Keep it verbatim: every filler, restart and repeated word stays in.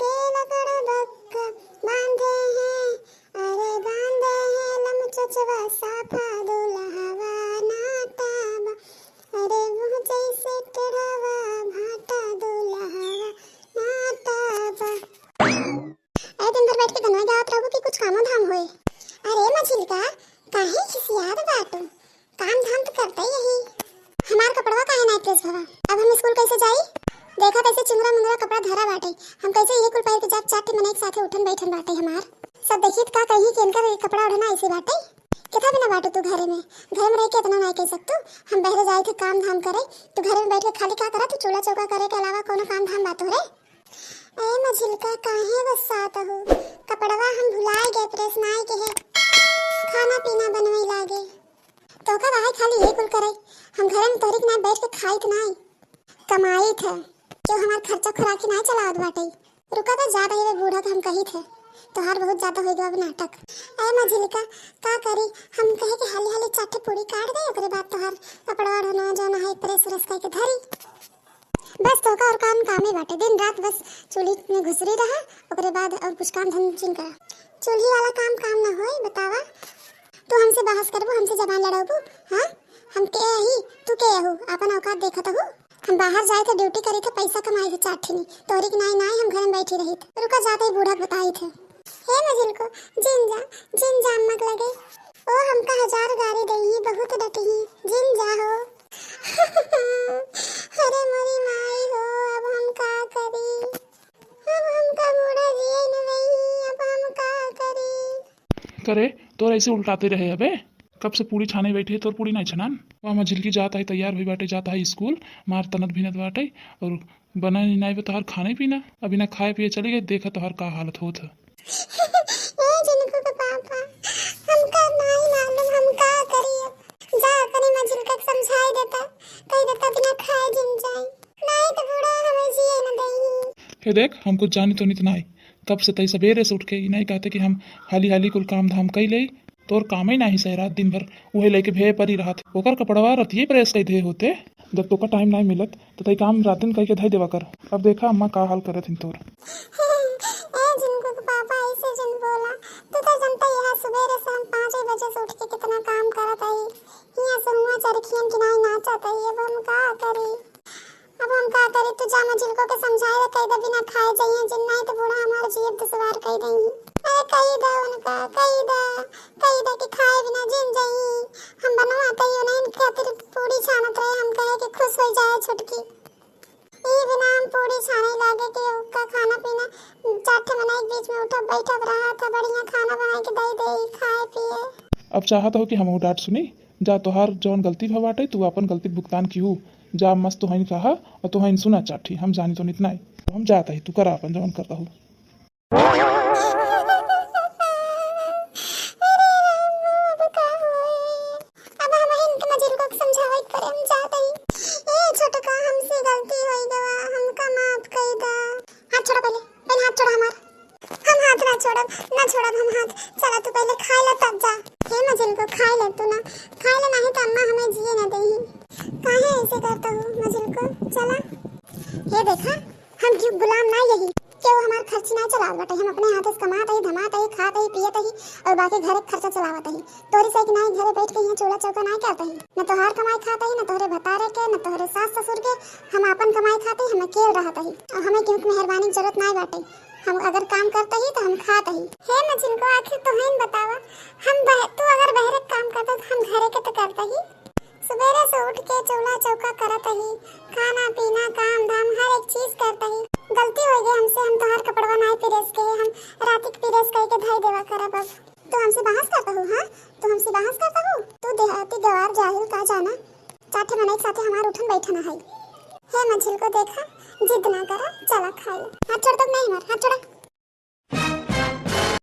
के लकड़ बक्का बांधे हैं, अरे बांधे हैं लमचोचवा साफा दुलहवा नाटा बा। अरे मुँह जैसे टेढ़वा भाटा दुलहवा नाटा बा। अरे दिन भर बैठ के गनवा गावत रहबू कि कुछ कामो धाम होए? अरे मझिलका, काहे खिसियात बाटू? काम धाम तो करते ही यही। हमार कपड़वा काहे नाई प्रेस भवा? अब हम स्कूल कैसे जाई? देखा कैसे चुंगरा मुंगरा कपड़ा धरा बाटे। हम कैसे इहे कुल पहिर के जाब? चार ठे मनई के साथे उठन बैठन बाटे हमार। सब देखित का कही कि इनकर कपड़ा ओढ़ना ऐसे बाटे। कितना बिना बाटू तू घरे में? घरे में रह के इतना नाई कह सकतू। हम बहरे जाए थे काम धाम करे, तू घरे में बैठ के खाली का करा? तू चूल्हा चौका करे के अलावा कोनो काम धाम बात हो रे? ए मझिलका, काहे गुस्सात हो? कपड़वा हम भुलाए गए, प्रेस नाई के है। खाना पीना बनवे लागे। तोका रहे खाली ये कुल करे। हम घरे में तोहरी के ना बैठ के खाइत नाई, कमाइत है। क्यों हमार खर्चा खुराकी नाई चलावत बाटे। रुका तो जा रही रे बूढ़ा के हम कही थे। तोहार बहुत ज्यादा हो गया अब नाटक। ए मझिलका, का करी? हम कहे कि हाली हाली चार ठे पूरी काट दे, ओकरे बाद तोहार कपड़वा ढोना जौन है प्रेस उरेस करके धरी। बस तोहका और काम कामे बाटे, दिन रात बस चूल्ही में घुसरी रहा, ओकरे बाद और कुछ काम धंधा जिन करा। चूल्ही वाला काम काम ना होई, बतावा। तू हमसे बहस करबू, हमसे जबान लड़ाबू? हाँ, हम के अही, तू के अहू? आपन औकात देखत अहू? हम बाहर जाए थे, ड्यूटी करी थे, पैसा कमाई थे चार ठिनी, तोहरी के नाई नाई हम घर में बैठी रही थे। रुका जाते ही बूढ़ा के बताई थे। हे मझिलको, जिन जा, जिन जा अम्मा के लगे। ओ हमका हजार गारी दई, बहुत डटी, जिन जा हो। अरे मोरी माई हो, अब हम का करी? अब हमका बूढ़ा जिए न देई, अब हम का करी? करे, तोर ऐसे उल्टाते रहे अबे। कब से पूरी छाने बैठे, तोर पूरी नाई छनान। वहाँ मझिलकी जात है, तैयार हुई बाटे, जात है स्कूल, मार तनत भिनत बाटे, और बना ही नाई बा तोहार खाने पीना। अभी ना खाए पिए चली गई, देखा तोहार का हालत होत है। ए जिनको के पापा, हमका नाई मालूम, हम का करी अब? जा अपनी मझिलका के समझाई देता, कही देता बिना खाए जिन जाए, नाई तो बूढ़ा हमें जिए न देई। हे देख, हम कुछ जानी तो नित नाई, कब से तई सबेरे से उठ के ई नाई कहते कि हम हाली हाली कुल काम धाम कई ले, तोर कामे नाही सहे रात दिन भर उहे लेके भे परी रहत। ओकर कपड़वा रतिये प्रेस कई दे होते, जब तोका टाइम नाही मिलत त तई काम रात दिन कई के धई देवा कर। अब देखा अम्मा का हाल करत हिन तोर। ए जिनको के पापा ऐसे जिन बोला, तू तो जनता यहाँ सुबेरे से हम पाँच बजे से उठ के कितना काम करत आई, यहाँ से हुआ चरखियन किनाई नाचत आई, अब हम का करी? अब हम का करी? तू जा मझिलको के समझाए रे, कही दे बिना खाए जाइए जिन, नाई तो बूढ़ा हमार जीव दुश्वार कही देंगी। अरे कही दे उनका, कही दे, कही दे कि खाए बिना जिन जाई। हम बनवा तई उन्हें खातिर पूरी छानत रहे, हम कहे कि खुश हो जाए छुटकी। ई बिना हम पूरी छाने लागे कि ओका खाना पीना, चार ठे मना एक बीच में उठब बैठब रहा था, बढ़िया खाना बना के दे दे, खाए पिए। अब चाहत हो कि हम डांट सुनी? जा, तोहार जौन गलती भा बाटे, तू आपन गलती भुगतान किहू। जा, मस्त तोहइन कहा और तोहइन सुना चाठी, हम जानी तो नितना ही। हम जात ही, तू करा आपन जौन करता हूँ। अरे राम, अब का होई? अब हम इनके मझिलको के समझावे के पड़े, हम जात ही। ए छोटका, हमसे गलती होई गवा, हमका माफ कई दा। हाथ छोड़ा पहले, पहले हाथ छोड़ा हमार। हम हाथ ना छोड़ब, ना छोड़ब हम हाथ। चला तू पहले खाए ला तब जा। हे मझिलको, खाए ले तू ना, खाए ले नाही तो अम्मा हमें जिए ना देही। काहे ऐसे करता हूँ मझिलको? चला। हे देखा, हम क्यों गुलाम ना यही, केहू हमार खर्च ना चलावत बाटे। हम अपने हाथे से कमात ही, धमात ही, खात ही, पियत ही और बाकी घर के खर्चा चलावत ही। तोरी से कि नाही घरे बैठ के यहाँ चूल्हा चौका नाही करत ही, न तोहार कमाई खात ही, न तोहरे भतारे के, न तोहरे सास ससुर के। हम आपन कमाई खात ही, हमें केल रहत ही और हमें केहू के मेहरबानी के जरूरत नाही बाटे। हम अगर काम करत ही तो हम खात ही। हे मझिलको, आखिर तोहइन बतावा, हम बह-, तू अगर बहरे के काम करता तो हम घरे के तो करत ही। सुबेरे से उठ के चूल्हा चौका करत ही, खाना पीना, काम धाम, हर एक चीज करत ही। गलती हो गई हमसे, हम तोहार कपड़वा नाही प्रेस के, हम राती के प्रेस करके धई देवा करब। अब तू हमसे बहस करता हूँ, हाँ? तू हमसे बहस करता हूँ? तू देहाती गवार जाहिल का जाना, चार ठे मनई के साथे हमार उठन बैठन है। हे मझिलको देखा, जिद ना करा, चला खाए। हाथ छोड़ दो, नहीं हमार, हाथ छोड़ा।